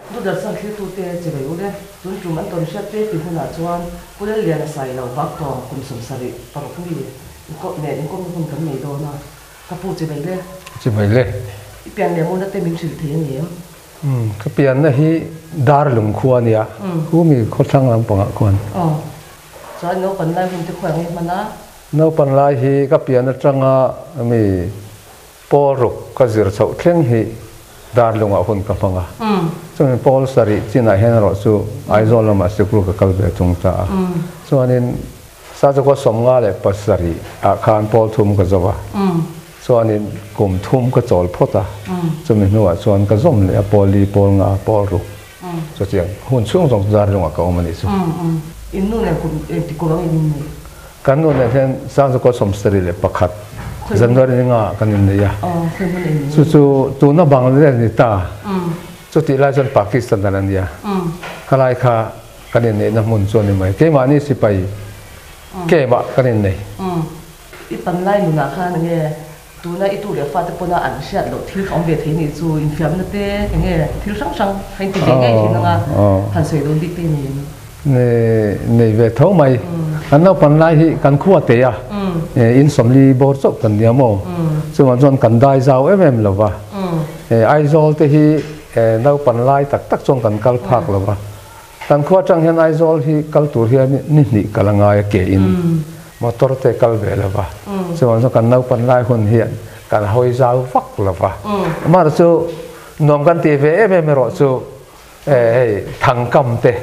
Doodle-san thlirtute chibai u le, tun tum an tawn hriat te ti hunah chuan Pu Lalliana sai lo bak tawng kum 76 mi inkawp nen inkawmna hun kan nei dawn a, ka pu chibai le. Chibai le. I pian leh muna te min hrilh thei a ni em? Umm, ka pianna hi Darlung khua a nia, khu mi khawthlang lampangah khuan. Aw, chuan naupan lai hun te khuai ang i hman a? Naupan lai hi ka pian atanga mi Pawl ruk ka zir chhoh thleng hi Darlungah hun ka hmang a, chumi pawl sarih chinah hian erawh chu Aizawl lamah sikul ka kal ve chung ta a. Chuanin Sazakua 57 ah khan pawl thum ka zo a, chuanin kum thum ka chawl phawt a, chumi hnuah chuan ka zawm leh a, pawl li, pawl nga, pawl ruk chutiang hun chhung zawng chu Darlungah ka awm a nih chu. In nu nen kum engti kum ang in inneih? Kan nu nen hian Sangzakaw 71 January ni nga kan innei a, chu chu tuna Bangladesh ni ta, chutih lai chuan Pakistan dan a nia, khalai kha kan inneihna hmun chu a ni mai. Keimahni sipai camp ah kan innei. I panlai nunah khan enge tuna i tu leh fate pawna an hriat loh thil kha awm ve thei nih chu infiamna te enge thil hrang hrang kha inti ve ngei thin anga han sawi dawn bik te ni em? Nei ve tho mai. Kan naupan lai hi kan khua te a, in sawmli bawr chauh kan nia maw? Chuvang chuan kan dai zau em em lo va. Aizawl te hi naupan lai tak tak chuan kan kal phak lo va. Kan khua atang hian Aizawl hi kal tur hian ni hnih kal a ngai a ke in motor te kal ve lo va. Chuvang chuan kan naupan lai hun hian kan hawi zau vak lo va. Amaherawhchu chu nuam kan tih ve em em erawh chu hei thang kam te,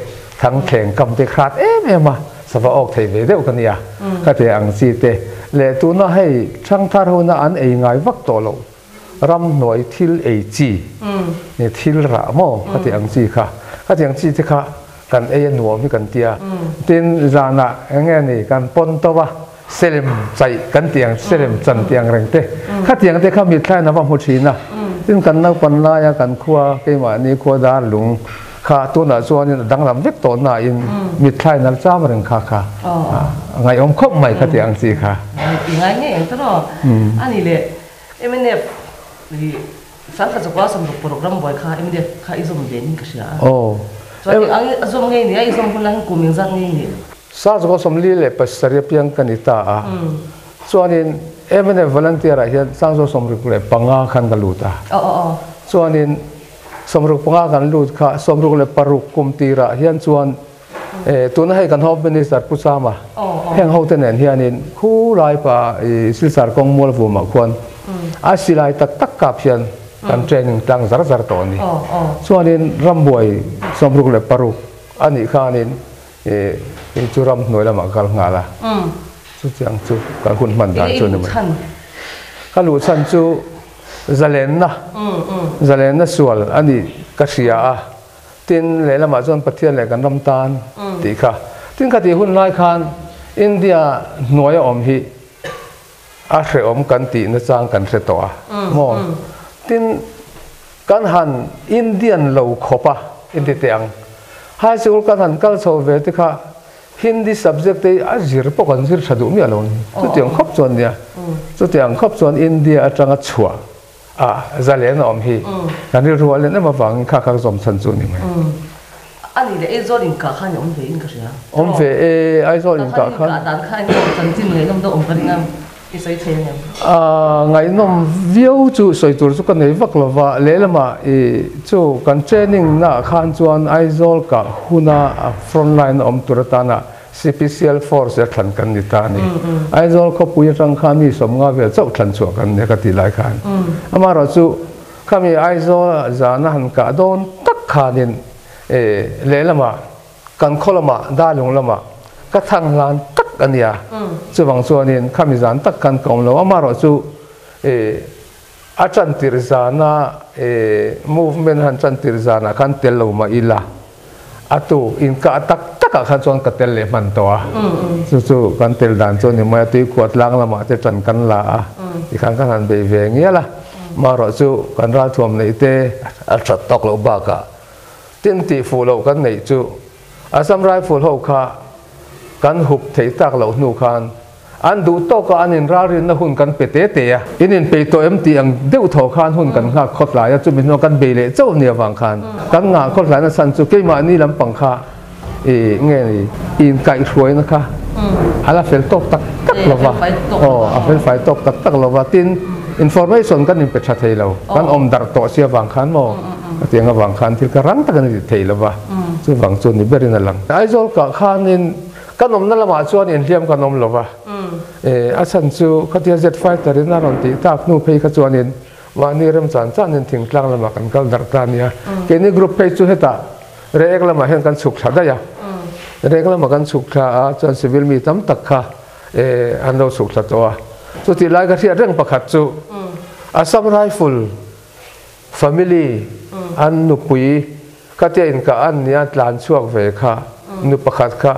thang thleng kam te hrat em em a, sava awk thei ve deuh ka nia ka ti ang chi te leh tuna hei thangthar huna an ei ngai vak tawh loh ramhnuai thil ei chi nge thil rah maw ka ti ang chi kha, ka ti ang chi te kha kan ei a nuam hi kan tia tin zanah eng nge ni kan pawn to a selem chaih kan ti ang selem chan ti ang reng te khatiang te kha mithlain a va hmu thin a tin kan naupan laia kan khua keimahni khua Darlung kha tunah chuanin a danglam vek tawh nain mithlain a cham reng kha kha ngaihawm khawp mai kha ti ang chi kha. I ngai ngei ang tawh a ni le mnf hi Sangkhat zakua 60 ram buai kha mnf kha i zawm ve niin ka hria a. Chuan eng ang a zawm ngei ni a i zawm hun lai hian kum engzat ngei ni? Sangkhat 47 apiang ka ni ta a, chuanin mnf volunteer ah hian Sangkhat 65 khan ka lut a. Chuanin 65 kan lut kha 66 kum tirah hian chuan Tuna hei kan Home Minister Pu Chama heng hote nen hianin khulai pa i Silchar kawng Mualvumah khuan a silai tak tak kap hian kan training tlang zar zar tawh a ni. Chuanin rambuai 66 a nih khanin i chu ramhnuai lamah kal nghal a, chutiang chu kan hun hman dan chu a ni mai. Ka luhchhan chu zalenna, zalenna sual a nih ka hria a. Tin, lehlamah chuan Pathian leh kan ram tan tih kha. Tin, khatih hun lai khan India hnuaia awm hi a hrehawm kan tih nachang kan hre tawh a maw? Tin, kan han Indian lo khawp a, inti teh ang. High School kan han kal chho ve te kha Hindi subject te hi a zir pawh kan zir tha duh miah lo a ni. Chutiang khawp chuan nia. Chutiang khawp chuan India atanga chhuah A, zalen a awm hi. Kan rilru a len em avangin kha kha zawm chhan chu a ni mai. A nih leh Aizawl inkah khan i awm ve in ka hria. Awm ve e, Aizawl inkah khan. Inkah dan kha eng emaw chanchin ngaihnawm deuh awm ka ring a, i sawi thei ang em? A, ngaihnawm viau chu sawi tur chu ka nei vak lo va, lehlamah i chu kan training naah khan chuan Aizawl kah huna front line a awm tur atana Cpcl force a thlan kan ni ta a ni. Aizawl khawpui atang khan mi 50 vel chauh thlan chhuah kan ni a ka tih lai khan. Amaherawh chu khami Aizawl zana han kah dawn tak khanin lehlamah kan khaw lamah Darlung lamah ka thang hlan tak a nia. Chuvang chuanin khami zan tak khan ka awm lo. Amaherawh chu a tantir zana movement han tantir zanah khan tel lo mah ila. A tu inkah tak takah khan chuan ka tel leh hman tawh a, chu chu kan tel dan chu a ni mai a, tuikhuah tlang lamah te ṭan kan la a, tikhan kan han bei ve ngial a, marawh chu kan ralthuam neih te a ṭhat tawk loh bakah tin tih fuh loh kan neih chu Assam Rifle ho kha kan hup theih tak loh hnu khan. An duh tawk a an inralrinna hun kan pe te te a. In inpeih tawh em tih ang deuh thaw khan hun kan nghak khawtlai a, chumi hnuah kan bei leh chauh nia vang khan kan nghah khawtlaina chhan chu keimahni lampang kha i nge ni inkaihhruaina kha a la fel tawk tak tak lo va, aw a fel fai tawk tak tak lo va, tin information kan inpe tha thei lo, kan awm darh tawh sia vang khan maw a tiang avang khan thil kha rang tak an ti thei lo va, chuvang chu ni berin a lang. Aizawl kah khanin Kan awmna lamah chuan inhliam kan awm lo va, a chhan chu khatia jet fighter in a rawn tih tak hnu phei kha chuanin mahni rem chan chanin thingtlang lamah kan kal darh ta a nia. Keini group phei chu hetah Reiek lamah hian kan chhuk thla daih a, Reiek lamah kan chhuk thla a chuan civil mi tam tak kha an lo chhuk thla tawh a. Chutih lai ka hriat reng pakhat chu Assam Rifle Family an nupui khatia inkah an nia tlan chhuak ve kha nu pakhat kha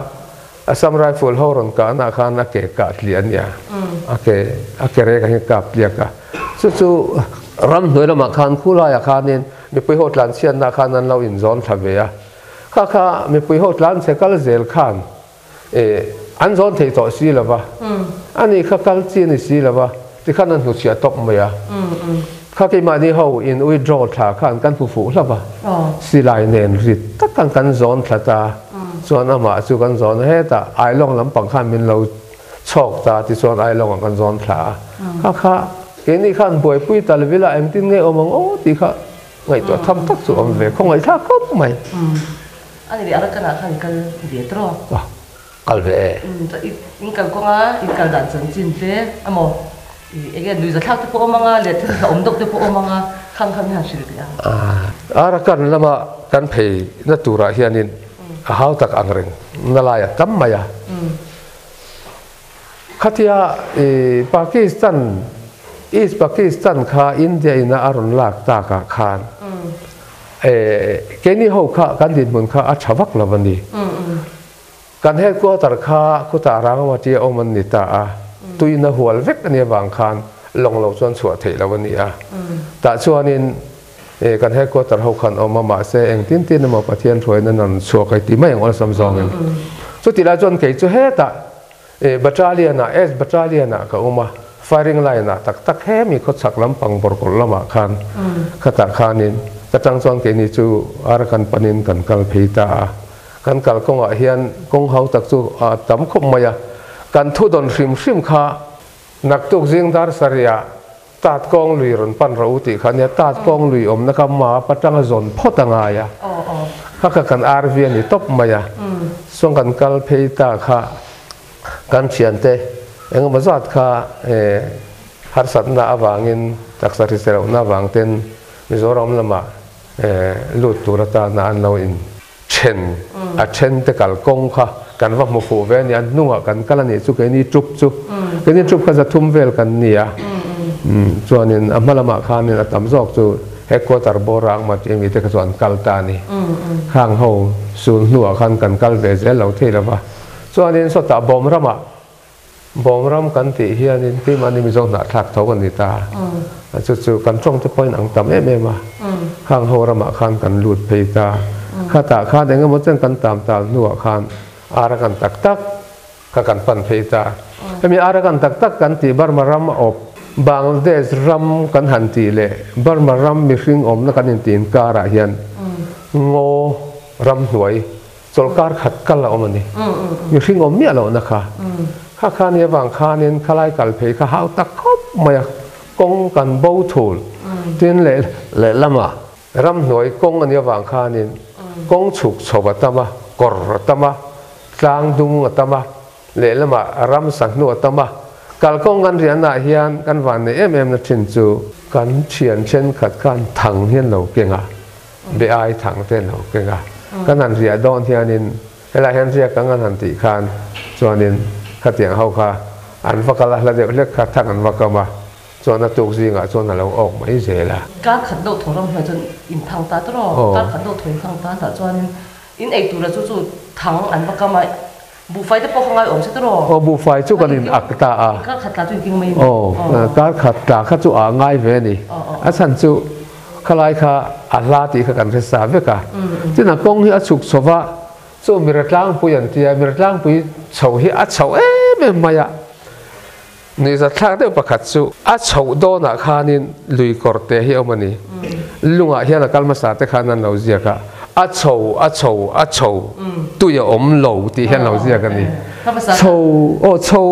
Assam Rifle ho rawn kahna khan a ke kah tliah a nia, a ke a ke rek ah hian kap tliak a, chu chu ramhnuai lamah khan khulaiah khanin mipui ho tlan chhiatna khan an lo inzawn thla ve a, kha kha mipui ho tlan chhe kal zel khan an zawn thei tawh si lo va, ani kha kal chi a ni si lo va, tikhan an hnuchhiah tawp mai a. Kha keimahni ho in withdraw thla khan kan hmu fuh hlauh va, silai nen rit tak khan kan zawn thla ta, chuan amah chu kan zawn a, hetah Ailawng lampang khan min lo chhawk ta tichuan Ailawngah kan zawn thla a. Kha kha keini khan buaipui tal vil a engtin nge awm ang aw tih kha ngaihtuah tham tak chu awm ve, khawngaihthlak khawp mai. A ni leh Arakan ah khan i kal ve tawh a? Kal ve e. In kal kawng a, in kal dan chanchin te emaw eng nge nuihza thlak te pawh awm ang a, leh thil hlauhawm deuh te pawh awm ang a, khang kha min han hrilh teh ang. Arakan lama kan phei na turah hianin a hau tak ang reng na lai a tam mai a. Khatia Pakistan, East Pakistan kha India ina a rawn lak takah khan keini ho kha kan dinhmun kha a tha vak lo a ni. Kan headquarter kha khutah Rangamati a awm an ni ta a, tuina hual vek a nih avang khan lawng lo chuan chhuah theih lo a ni a. Tah chuanin kan headquarter ho khan awm a, mahse engtin tin emaw Pathian hruaina nan chhuak ai tih mai ang awlsam zawngin. Chutih lai chuan kei chu hetah Battalion ah, S Battalion ah ka awm a, firing line ah tak tak hemi khawchhak lampang bawrkawlh lamah khan khatah khanin ka tang chuan keini chu Arakan panin kan kal phei ta a. Kan kal kawngah hian kawng hau tak chu a tam khawp mai a, kan thudawn hrim hrim kha naktuk zing dar sarihah Tat kawng lui rawn pan rawh u tih kha nia, tat kawng lui awmna kha ma patanga zawn phawt a ngai a, kha kha kan RV a ni tawp mai a, chuan kan kal phei ta kha kan thiante engemaw zat kha harsatna avangin taksa hrisel lohna avang ten Mizoram lamah lut tur atana an lo in then a then te kal kawng kha kan va hmu fuh ve a ni, a hnungah kan kal a nih chu keini trup chu keini trup kha zathum vel kan ni a chuanin a hma lamah khanin a tam zawk chu headquarter bawr ang mat emi te kha chu an kal ta a ni khang ho sul hnuah khan kan kal ve zel lo thei lo va chuanin sawtah bawm ramah Bawm ram kan tih hianin keimahni Mizo hnahthlak tho kan ni ta. Chu chu kan tawng te pawhin ang tam em em a. Khang ho ramah khan kan lut phei ta. Khatah khan eng emaw chen kan tam tal hnuah khan Arakan tak tak kha kan pan phei ta. Hemi Arakan tak tak kan tih Burma ram a awp, Bangladesh ram kan han tih leh Burma ram mihring awmna kan intih inkarah hian ngaw ramhnuai Chawlhkar khat kal a awm a ni. Mihring awm miah lohna kha. Kha kha ni avang khanin khalai kal phei kha hau tak khawp mai a, kawng kan bo thul. Tin leh lehlamah ramhnuai kawng a nih avang khanin kawng chhuk chho a tam a, kawr a tam a, tlang dung a tam a, lehlamah ramsa hnu a tam a. Kalkawng kan riahnaah hian kan van nei em em na thin chu kan thian thenkhat khan thang hian lo keng a. Be ai thang te lo keng a, kan han riah dawn hianin helai hian riak ang an han tih khan chuanin khatiang ho kha an va kal a, hla deuh hlek kha thang an va kam a, chuan a tuk zingah chuan a lo awk mai zel a. Kar khat deuh thaw ram hnuai chuan in thang ta tawh rawh, kar khat deuh thaw in thang ta tah chuanin in ei tura chu chu thang an va kam a, buhfai te pawh kha ngai awm se tawh rawh. Aw buhfai chu kan in ak ta a. Kar khat tla chu in king mai a ni. Aw kar khat tla kha chu a ngai ve a ni. A chhan chu khalai kha a hla tih kha kan hre sa vek a. Tin a kawng hi a chhuk chho va, chu Miratlangpui an tia, Miratlangpui chho hi a chho em em mai a. Nuihzatthlak deuh pakhat chu a chhoh dawnah khanin lui kawr te hi a awm a ni. Lungah hian a kal hmasa te khan an lo ziak a, a chho, a chho, a chho, tui a awm lo tih hian lo ziak a ni. Chho, aw chho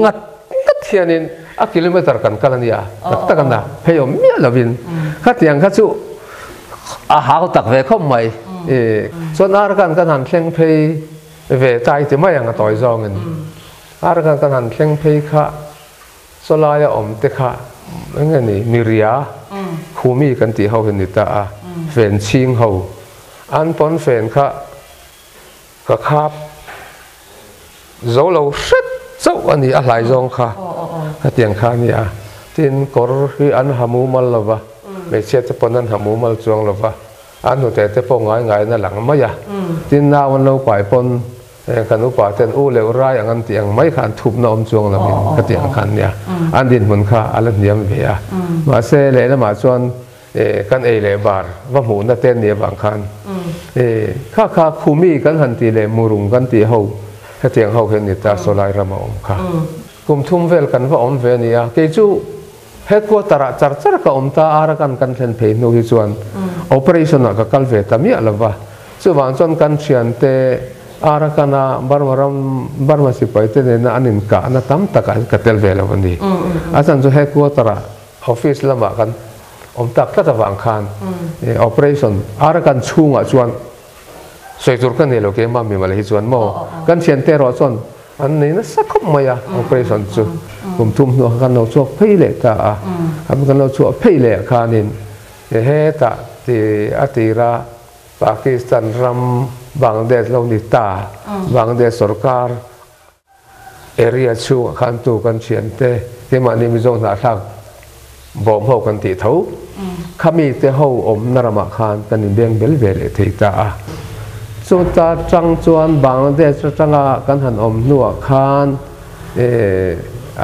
ngat ngat hianin a kilometer kan kal a nia, tak tak a na, phei awm miah lovin. Khatiang kha chu a hau tak ve khawp mai. Chuan Arakan kan han thleng phei ve ta i ti mai ang a tawi zawngin. Arakan kan han thleng phei kha chawlaia awm te kha eng nge ni miria khumi kan tih ho hi ni ta a, fen chhing ho an pawn fen kha ka khap zo lo hret chauh a ni a hlai zawng kha khatiang kha a ni a, tin kawr hi an ha mumal lo va, hmeichhia te pawn an ha mumal chuang lo va, an hnute te pawh ngai ngaiin a lang mai a, tin nau an lo pai pawn Heng kan upa ten u leh rai ang an tih ang mai kha an thupna awm chuang lo in ka tih ang kha an nia. An dinhmun kha a la hniam ve a. Mahse lehlamah chuan kan ei leh bar va hmuhna te an nih avang khan kha kha khumi kan han tih leh murung kan tih ho hetiang ho hi an ni ta sawlai rama awm kha. Kum thum vel kan va awm ve a ni a. Kei chu headquarter ah char char ka awm ta Arakan kan thlen phei hnu hi chuan operation ah ka kal ve ta miah lo va. Chuvang chuan kan thiante Arakana Burma ram Burma sipai te nena an inkahna tam takah hian ka tel ve lo a ni. A chhan chu headquarter ah office lamah kan awm tak tlat avang khan operation Arakan chhungah chuan sawi tur ka nei lo keimah mimal hi chuan maw kan thiante erawh chuan an nei nasa khawp mai a operation chu kum thum hnuah khan kan lo chhuak phei leh ta a, kan lo chhuah phei leh khanin hetah ti a tira Pakistan ram Bangladesh lo ni ta, Bangladesh sorkar area chhungah khan tu kan thiante keimahni Mizo hnahthlak bawm ho kan tih tho khami te ho awmna ramah khan kan inbeng bel ve leh thei ta a. Chuta tang chuan Bangladesh atanga kan han awm hnuah khan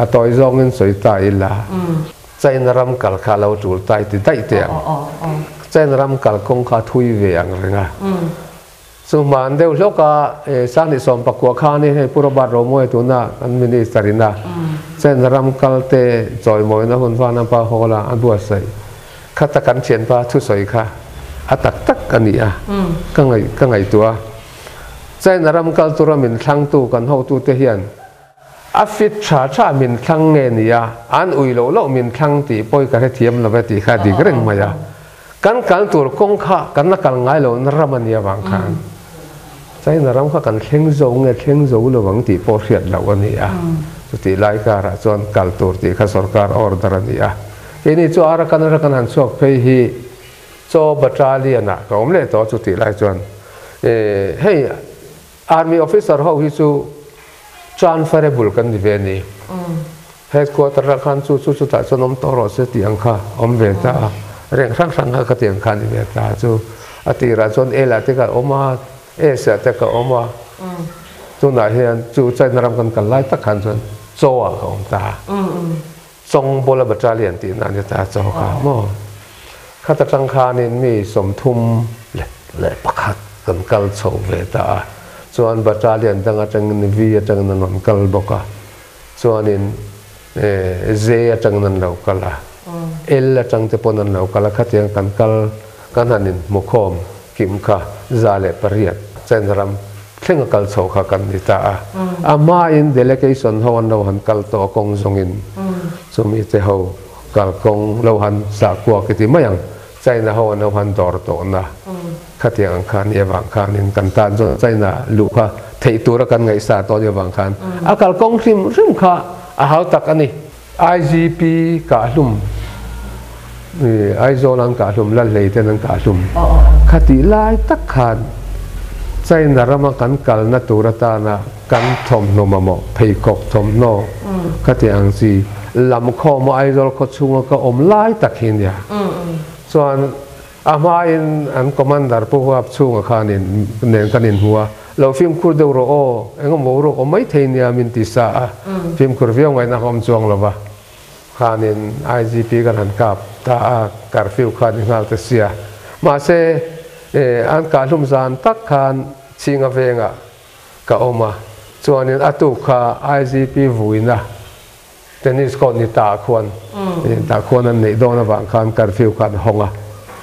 a tawi zawngin sawi ta ila. China ram kal kha a lo tul tai ti daih teh ang. China ram kal kawng kha a thui ve ang reng a. Chu hman deuh hlawk a Sanghnih 19 khanin hei Pu Robert Romawia tuna kan Minister in a China ram kal te chawimawina hun Vanapa Hall a a buatsaih khata kan thianpa thusawi kha a tak tak a ni a ka ngaih ka ngaihtuah a. China ram kal tura min thlangtu kan hotute hian A fit tha tha min thlang nge ni a, an ui loh loh min thlang tih pawi ka hrethiam lo ve tih kha a dik reng mai a. Kan kal tur kawng kha kan la kal ngai lo na ram a nia vang khan China ram kha kan thleng zo nge thleng zo lo ang tih pawh hriat loh a ni a. Chutih lai karah chuan kal tur tih kha sorkar order a ni a. Keini chu Arakan atang kan han chhuak phei hi Chaw Battalion ah ka awm leh tawh a chutih lai chuan hei Army officer ho hi chu transferable kan ni ve a ni. Headquarter ah khan chu chu chutah chuan awm tawh rawh se tih ang kha awm ve ta a, reng hrang hrang kha khatiang kha a ni ve ta chu. A tirah chuan L ah te ka awm a, S ah te ka awm a, tunah hian chu China ram kan kal lai tak khan chuan Chaw ah ka awm ta a. Chawngbola Battalion tih na a ni ta chaw kha maw? Khat atang khanin mi 31 kan kal chho ve ta a, chuan Battalion dang atangin V atangin an rawn kal bawk a, chuanin J atangin an lo kal a, L atang te pawn an lo kal a, khatiang kan kal kan han inhmukhawm kim kha 108 China ram thleng a kal chho kha kan ni ta a. A hmain delegation ho an lo han kal tawh a kawng zawngin chumi te ho kal kawng lo han sah kuak i ti mai ang. China ho an lo han dawr tawh na khatiang ang khan i avang khanin kan tan chuan China luh kha theih tura kan ngaihsa tawh ni avang khan a kal kawng hrim hrim kha a hau tak a ni. IGP kahhlum Aizawl an kahhlum Lalhlei ten an kahhlum khatih lai tak khan China rama kan kalna tur atana kan thawmhnaw mamawh pheikhawk thawmhnaw khati ang chi lam khawma Aizawl khaw chhunga ka awm lai tak hi nia chuan A hmain an commander Pu Huap chhunga khanin nen kan inhmu a, Lo fimkhur deuh rawh aw, eng emaw ruak awm maithei nia min ti sa a, fimkhur viau ngaihna ka awm chuang lo va. Khanin IGP kan han kap ta a, curfew kha ni nghal ta sia. Mahse, an kahhlum zan tak khan Chhinga vengah ka awm a, chuanin a tuk kha IGP vuina. Tennis court ni ta khuan tah khuan an neih dawn avang khan curfew kha an hawng a,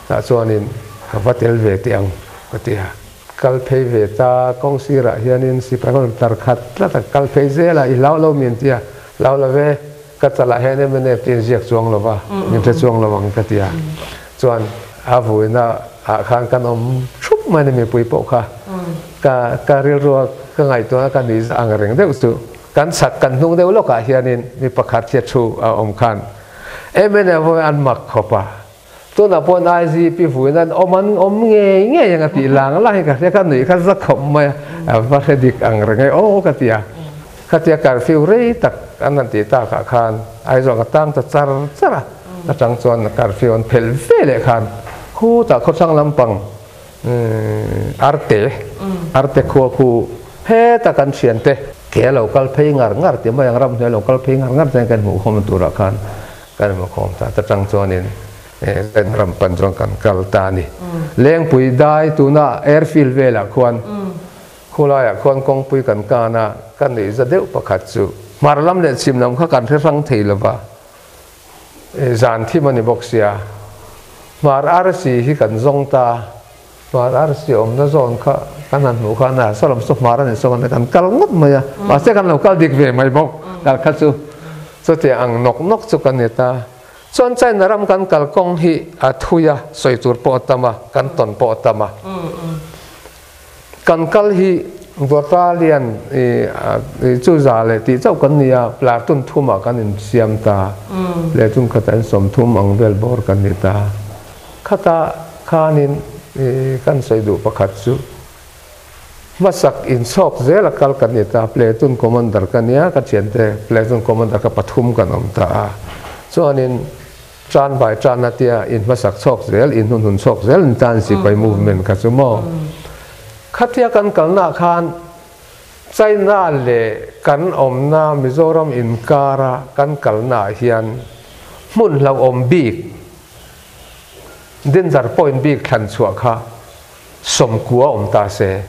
tah chuanin ka va tel ve teh ang ka ti a. Kal phei ve ta, kawng sirah hianin sipai kha rawn tar khat tlat a, kal phei zel a, i hlau lo min ti a, hlau lo ve, ka chalah hian mnf te in ziak chuang lo va, min hre chuang lo ang ka ti a. Chuan a vuina ah khan kan awm thup mai a ni mipui pawh kha, ka ka rilrua ka ngaihtuahna ka nuih ang reng deuh chu. Kan chak kan hnung deuh lawkah hianin mi pakhat hi a thu a awm khan mnf ho hi an mak khawp a, tunah pawh IGP vuin an awm an awm ngei ngei ang a tih lang lang hi ka hria kha nuih kha za khawp mai a, a va hre dik ang reng e aw ka ti a. Khatia curfew rei tak an han tih takah khan Aizawl ka tang ta char char a, atang chuan curfew an phelh ve leh khan khutah khawchhang lampang Arte, Arte khua khu heta kan thiante ke a lo kal phei ngar ngar ti mai ang ramhnuai a lo kal phei ngar ngar chuan kan hmuh khawm turah khan kan hmu khawm ta ta tang chuanin kan ram pan chuan kan kal ta a ni. Lengpui dai tuna airfield velah khuan khulaiah khuan kawngpui kan kan a, ka nuih za deuh pakhat chu hmar lam leh chhim lam kha kan hre hrang thei lova. Zan thim a ni bawk sia, Hmar arsi hi kan zawng ta, Hmar arsi awmna zawn kha kan han hmuh khan a saw lam saw hmar a ni saw kan kal ngawt mai a, mahse kan lo kal dik ve mai bawk, kal kha chu chutiang ang nawk nawk chu kan ni ta. Chuan China ram kan kal kawng hi a thui a, sawi tur pawh a tam a, kan tawn pawh a tam a. Kan kal hi Battalion chu za leh tih chauh kan ni a, platoon thumah kan insiam ta, platoon khatah in 30 ang vel bawr kan ni ta. Khata khanin kan sawi duh pakhat chu hmasak inchhawk zela kal kan ni ta, platoon commander ka nia, ka thiante platoon commander kha pathum kan awm ta a, chuanin Tan by tan a tia in hmasak chhawk zel, in hnunhnun chhawk zel in tan sipai movement kha chu maw. Khatia kan kalna khan China leh kan awmna Mizoram inkara kan kalna ah hian hmun hlauhawm bik, danger point bik thlan chhuah kha 90 awm ta se.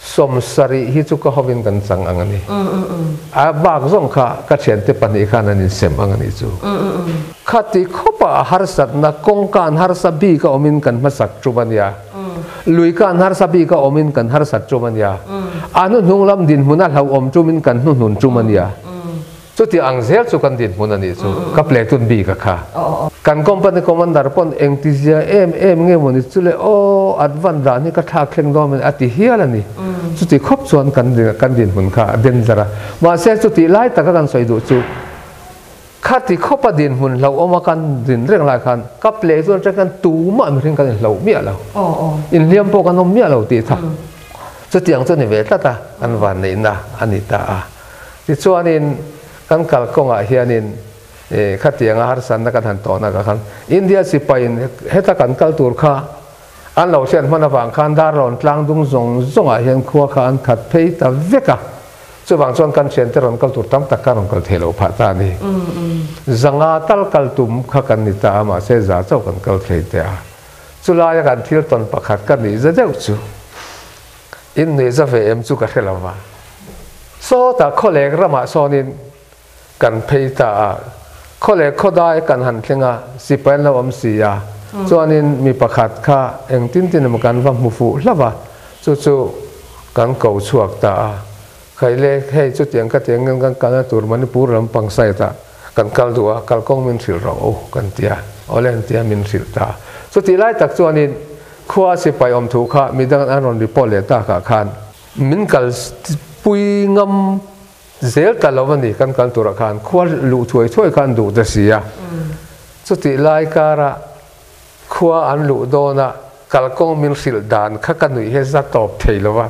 70 hi chu ka hovin kan chang ang a ni. A bak zawng kha ka thiante pahnih khan an insem ang a nih chu. Khati khawpa a harsatna kawngka an harsa bik a awmin kan hmasak tum a nia. Luika an harsa bik a awmin kan harsat tum a nia. A hnuhnung lam dinhmun a hlauhawm tumin kan hnuhnun tum a nia. Chuti ang zel chu kan dinhmun a nih chu, ka platoon bik a kha. Kan company commander pawn engtizia em em nge mawni chu le aw advance dan hi ka thlak thleng dawn a ti hial a ni. Chuti khawp chuan kan kan dinhmun kha a danger a. Mahse chutih lai taka kan sawi duh chu khati khawpa dinhmun hlauhawm a kan din reng lai khan ka platoon atang khan tumah mihring kan inhloh miah lo. Inhliam pawh kan awm miah lo tih tha. Chutiang chu a ni ve tlat a, kan vanneihna a ni ta a. Tichuanin kan kalkawngah hianin khatianga harsatna kan han tawhna kha khan India sipaiin heta kan kal tur kha an lo hriat hman avang khan Darlawn tlang dung zawng zawngah hian khua kha an khat phei ta vek a, chuvang chuan kan thiante rawn kal tur tam tak kha rawn kal thei lo phah ta a ni. Zanga tal kal tum kha kan ni ta a, mahse za chauh kan kal thei teh a. Chulaia kan thil tawn pakhat ka nih za deuh chu in nuih za ve em chu ka hre lo va. Sawtah khawlek ramah sawnin kan phei ta a, khawlek khawdai kan han thleng a, sipai an lo awm si a, chuanin mi pakhat kha engtin tin emaw kan va hmu fuh hlauh a, chu chu kan ko chhuak ta a, Khaile hei chutiang ka ti angin kan kalna tur Manipur lampang side ah kan kal duh a, kalkawng min hrilh rawh u kan ti a, awle an ti a min hrilh ta. Chutih lai tak chuanin khua sipai awm thu kha midang an rawn report leh takah khan min kal pui ngam zel ta lo a ni, kan kal turah khan khua luh thuai thuai kha an duh ta si a. Chutih lai karah khua an luh dawn a, kalkawng min hrilh dan kha ka nuih hi za tawp thei lo va.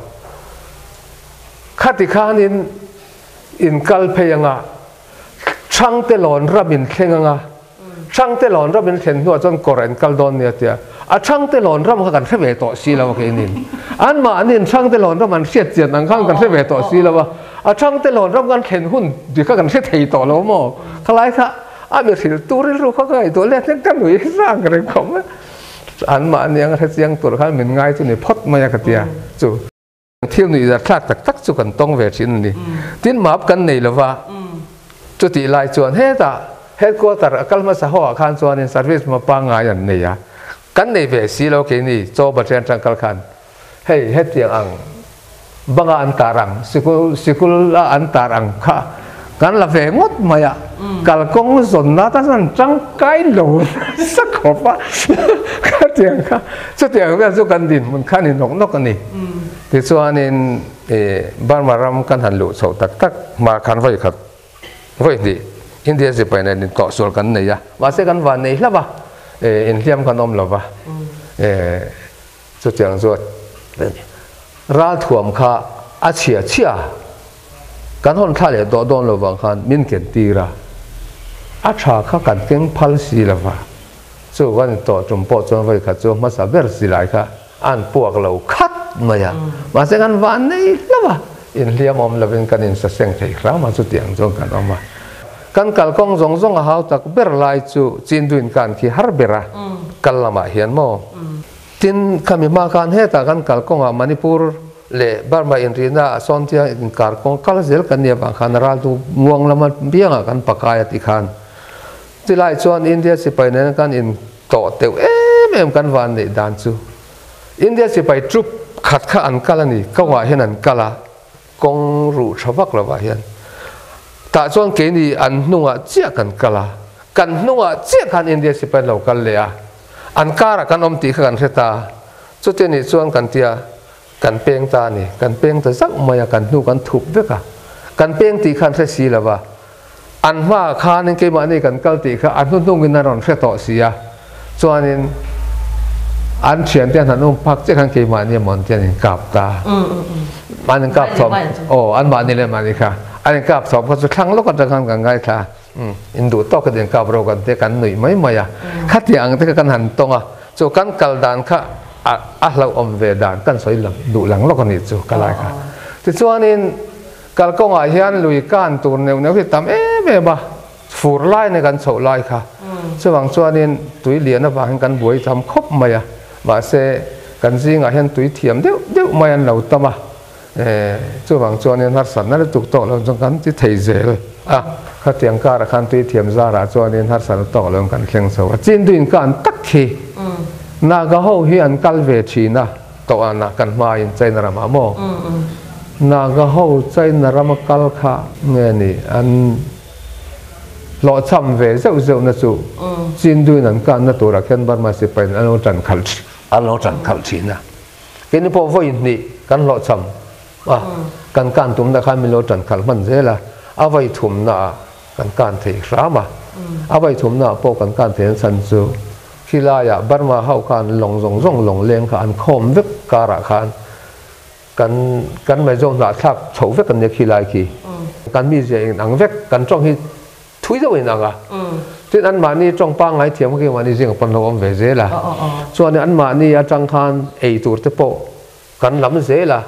Khati khanin in kal phei anga Thangte lawn ram in thleng anga Thangte lawn ram in thlen hnuah chuan kawr an kal dawn nia tia a Thangte lawn ram kha kan hre ve tawh si lo a keinin anmahniin Thangte lawn ram an hriat chian ang khan kan hre ve tawh si lo a a Thangte lawn ram kan thlen hun ti kha kan hre thei tawh lo maw khalai kha a mi hrilh tur rilru kha ka ngaihtuah let hlek ka nui sang reng khawp mai anmahni ang hre chiang tur khan min ngai chu ni phawt mai a ka tia chu. Thil nuih zar thlak tak tak chu kan tawng ve thin a ni. Tin map kan nei lova, Chutih lai chuan hetah headquarter a kal hmasa ho ah khan chuanin service ma pangngai an nei a, kan nei ve si lo keini chaw baṭian tang kal khan hei hetiang ang banga an tar ang sikul sikul a an tar ang kha kan la ve ngawt mai a, kalkawng zawnna tan chuan tangkai lo nasa khawp a khatiang kha chutiang vel chu kan dinhmun kha a ni nawk nawk a ni. Tichuanin Burma ram kan han luh chhoh tak tak hma khan vawi khat vawi hnih India sipai nen intawhsual kan nei a, mahse kan van nei hlauh a, inhliam kan awm lo va, chutiang chu ralthuam kha a chhia chhia kan hawn thla leh tawh dawn lo vang khan min ken tir a, a tha kha kan keng phal si lo va, chu kan intawh tum pawh chuan vawi khat chu hmasa ber silai kha An puak lo khat mai a, mahse kan van nei hlauh a, inhliam awm lovin kan insaseng thei hram a, chutiang chuan kan awm a. Kan kalkawng zawng zawng a hau tak ber lai chu Chinduin kan khi har ber a, kal lamah hian maw? Tin, khami hma khan hetah kan kalkawngah Manipur leh Burma inrihna ah sawn chiang inkar kawng kal zel kan nih avang khan raltu muang lama biangah kan pakai a ti khan. Chulai chuan India sipai nen kan in tawh teuh em em kan van neih dan chu India sipai troop khat kha an kal a ni, kawngah hian an kal a, kawng ruh tha vak lovah hian. Tah chuan keini an hnungah chiah kan kal a, kan hnungah chiah khan India sipai an lo kal leh a, an karah kan awm tih kha kan hre ta. Chuti nih chuan kan tia kan peng ta a ni, kan peng ta zauh mai a, kan hnu kan thup vek a, kan peng tih kha an hre si lova. An hmaah khanin keimahni kan kal tih kha a hnuhnungin a rawn hre tawh si a, chuanin an thiante an han um phak chiah khan keimahni emaw an ti an inkap ta. An inkap thawm, aw anmahni leh mahni kha an inkap thawm kha chu thlang lawk atang khan kan ngaithla a, induh tawk in inkap ro kan tia kan nuih mai mai a, khatiang ang te kha kan han tawng a, chu kan kal dan kha a hlauhawm ve dan kan sawi duh lang lawk a nih chu ka lai kha. Tichuanin. Kalkawngah hian lui kan tur neuh neuh hi tam em em a, fur lai nen kan chhoh lai kha. Chuvang chuanin tui lian avangin kan buai tham khawp mai a, mahse kan zingah hian tui thiam deuh deuh mai an lo tam a, chuvang chuanin harsatna lutuk tawk lo chuan kan ti thei zel a. Khatiang karah khan tui thiam zarah chuanin harsatna tawk lo kan thleng chho a, Chinduin kan tak khi Naga ho hi an kal ve thin a. Tawhana kan hmain China ramah maw? Naga ho China rama kal kha nge ni an hlawhchham ve zeuh zeuh na chu Chinduin an kanna turah khian Burma sipain an lo tan khalh an lo tan khalh thin a. Keini pawh vawi hnih kan hlawhchham a, kan kan tumna khan min lo tan khalh hman zel a, a vawi thumna ah kan kan thei hram a, a vawi thumna ah pawh kan kan thei an chhan chu Khilaiah Burma ho khan lawng zawng zawng lawng leng kha an khawm vek karah khan kan kan Mizo hnahthlak chhoh vek an nia khilai khi. Kan mizia in ang vek, kan tawng hi thui deuh in ang a. Tin anmahni tawng pangngai thiam kha keimahni zingah pawn lo awm ve zel a. Chuan anmahni atang khan ei tur te pawh kan lam zel a,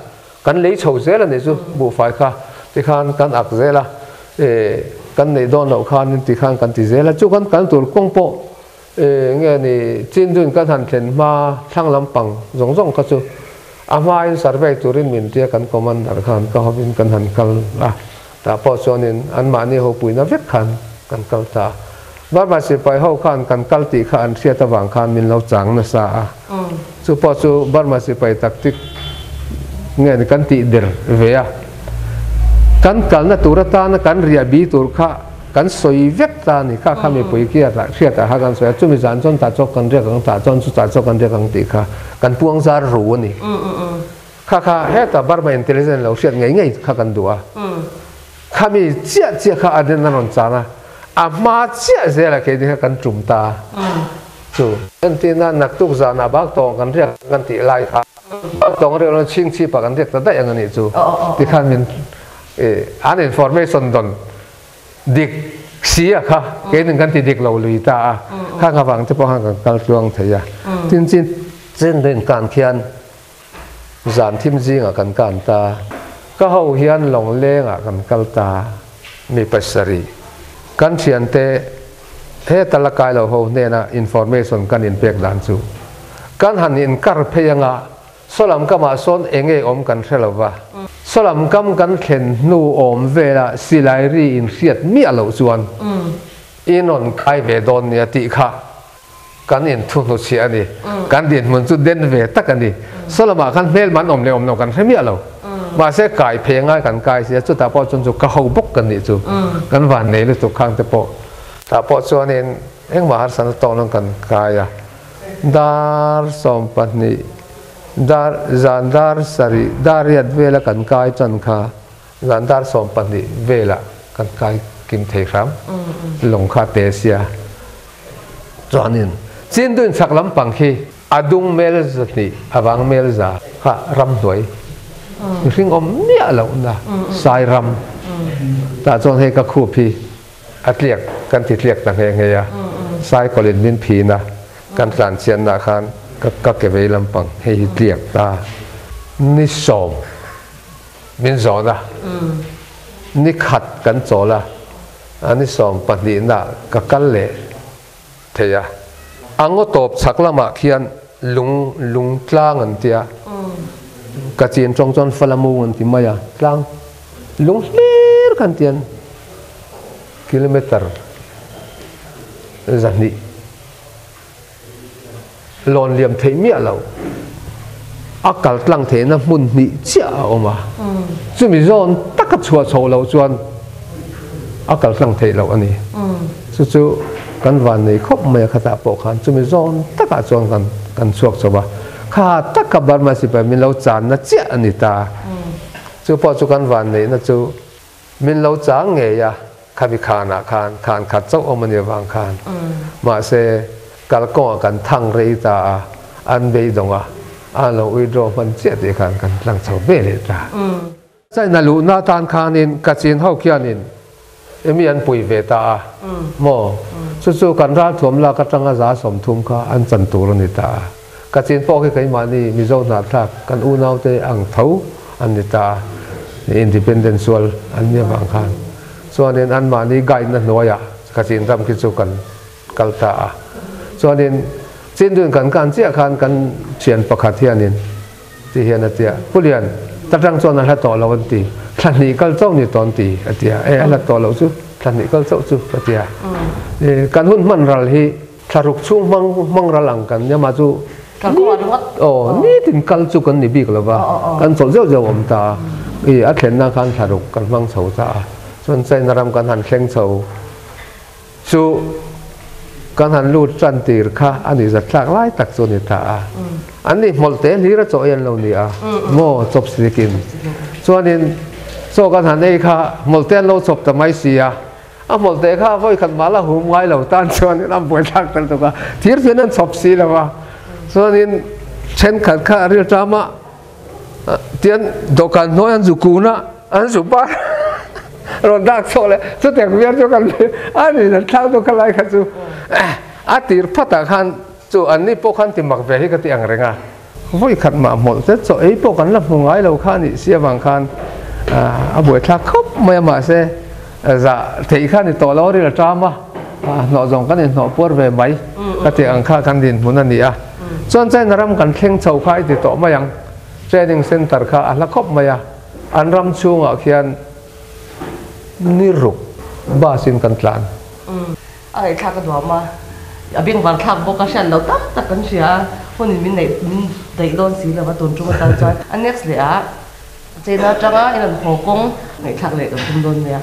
kan lei chho zel a nih chu buhfai kha tikhan kan ak zel a, kan neih dawn loh khanin tikhan kan ti zel a, chu kan kal tur kawng pawh nge ni Chinduin kan han thlen hma thlang lampang zawng zawng kha chu a hmain survey turin min tia kan commander khan ka hovin kan han kal a, tah pawh chuanin anmahni ho puina vek khan kan kal ta a. Burma sipai ho khan kan kal tih kha an hriat avang khan min lo chang nasa a, chu pawh chu Burma sipai tactic nge ni kan tih der ve a, kan kalna tur atana kan riah bi tur kha kan sawi vek ta a ni, kha kha mipui khi a hriat ah kha kan sawi a, chumi zan chuan tah chawk kan riak ang, tah chuan chu tah chawk kan riak ang tih kha kan puang zar ru a ni. Kha kha heta Burma intelligence lo hriat ngei ngei kha kan duh a. Khami chiah chiah kha a den a rawn chan a, a hma chiah zelah keini kha kan tum ta chu. Entirna, naktuk zanah bak tawng kan riak kan tih lai kha, bak tawng riak lo chhingchhipah kan riak ta daih ang a nih chu. Tikhan min an information dawn dik si a kha keinin kan ti dik lo lui ta a, khang avang te pawh khan kan kal tluang thei a. Tin, chin rin kan khian Zan thim zingah kan kan ta. Ka ho hian lawng lengah kan kal ta. Mi pasarih. Kan thiante heta la kai lo ho hnena information kan inpek dan chu kan han inkar phei anga sawlam kamah sawn eng nge awm kan hre lo va. Sawlam kam kan thlen hnu awm vela silai ri in hriat miah loh chuan i rawn kai ve dawn nia tih kha kan inthu hnuchhiah a ni. Kan dinhmun chu den ve tak a ni. Sawlamah khan hmel man awm leh awm lo kan hre miah lo. Mahse kai phei ngai kan kai sia, chutah pawh chuan chu ka ho bawk kan nih chu. Kan van nei lutuk khang te pawh. Tah pawh chuanin engmah harsatna tawk lo kan kai a. Dar 12 dar zan dar sarih dar riat vela kan kai tan kha zan dar 12 velah kan kai kim thei hram. Lawng kha te sia. Chuanin Chinduin chhak lampang khi a dung mel 200 a vang mel 100 kha ramhnuai mihring awm miah lohna sai ram tah chuan hei ka khup hi a tliak kan ti tliak ta nghe nghe a, cycle in min phin a, kan tlan chianna khan ka ke vei lampang hei hi tliak ta ni 10 min zawn a, ni khat kan chawl a. A ni 12 na ka kal leh thei a. A ngaw tawp chhak lamah khian lung lung tlang an ti a. Ka chin tawng chuan Falamung an ti mai a, tlang lung hlir khan tian kilometre 200 lawn liam theih miah lo a kal tlang theihna hmun hnih chiah a awm a, chumi zawn taka chhuah chho loh chuan a kal tlang theih loh a ni. Chu chu kan van nei khawp mai a khatah pawh khan chumi zawn takah chuan kan kan chhuak chho a, kha taka Burma sipai min lo channa chiah a ni ta. Chu pawh chu kan van neihna chu Min lo chang ngei a, khami khanah khan khan khat chauh awm a nih avang khan. Mahse, kalkawngah kan thang rei ta a, an beidawng a, an lo withdraw hman chiah tih khan kan tlang chho ve leh ta. China luhna atan khanin Kachin ho khianin emi an pui ve ta a maw? Chu chu kan ralthuam lak atanga 30% kha an chan tur a ni ta a. Kachin pawh khi keimahni Mizo hnahthlak kan unaute ang tho an ni ta a, independent sual an nih avang khan. Chuanin anmahni guide na hnuaiah Kachin ram khi chu kan kal ta a. Chuanin Chinduin kan kan chiah khan kan thian pakhat hianin ti hian a ti a, Pu Lian, ta tang chuan a hla tawh lo an ti, thla hnih kal chauh ni tawn ti a ti a, e a hla tawh loh chu thla hnih kal chauh chu ka ti a. Kan hun hman ral hi Thlaruk chhung hmang hmang ral ang kan nia mah chu aw nitin kal chu kan ni bik lova kan chawlh zeuh zeuh awm ta a i a thlenna khan thlaruk kan hmang chho ta a chuan China ram kan han thleng chho chu kan han lut tan tir kha a ni zat thlak lai tak chu a ni ta a an ni hmawlh te hlir a chaw ei an lo ni a maw chawp sikin chuanin chaw kan han ei kha hmawlh te an lo chawp ta mai si a. A hmawlh teh kha vawi khat mah la hum ngai lo tan chuanin a buaithlak tel tuk a, thir fian an chhawp si lo a, chuanin thenkhat kha a rilṭam a, tian dawhkan hnuai an zu kun a, an zu par rawn dak chhuak leh chutiang vial chu kan a ni an thlak deuh kha lai kha chu a tir phatah khan chu an ni pawh khan ti mak ve hi ka ti ang reng a, vawi khat mah hmawlh te chaw ei pawh kan la hmu ngai lo kha a nih si avang khan a buaithlak khawp mai a mahse zah theih kha a ni tawh lo a ril a ṭam a, hnawh zawng kan inhnawh puar ve mai ka tih ang kha kan dinhmun a ni a. Chuan China ram kan thleng chho kha i ti tawh mai ang, training center kha a hla khawp mai a, an ram chhungah khian ni ruk bus in kan tlan. A ngaihthlak a nuam a, a bengvar thlak bawk a, hriat loh tak tak kan hria a, hunin min neih min daih dawn si lo va tun tum atan chuan a next leh ah China atanga in an haw kawng ngaihthlak leh kan tum dawn nia.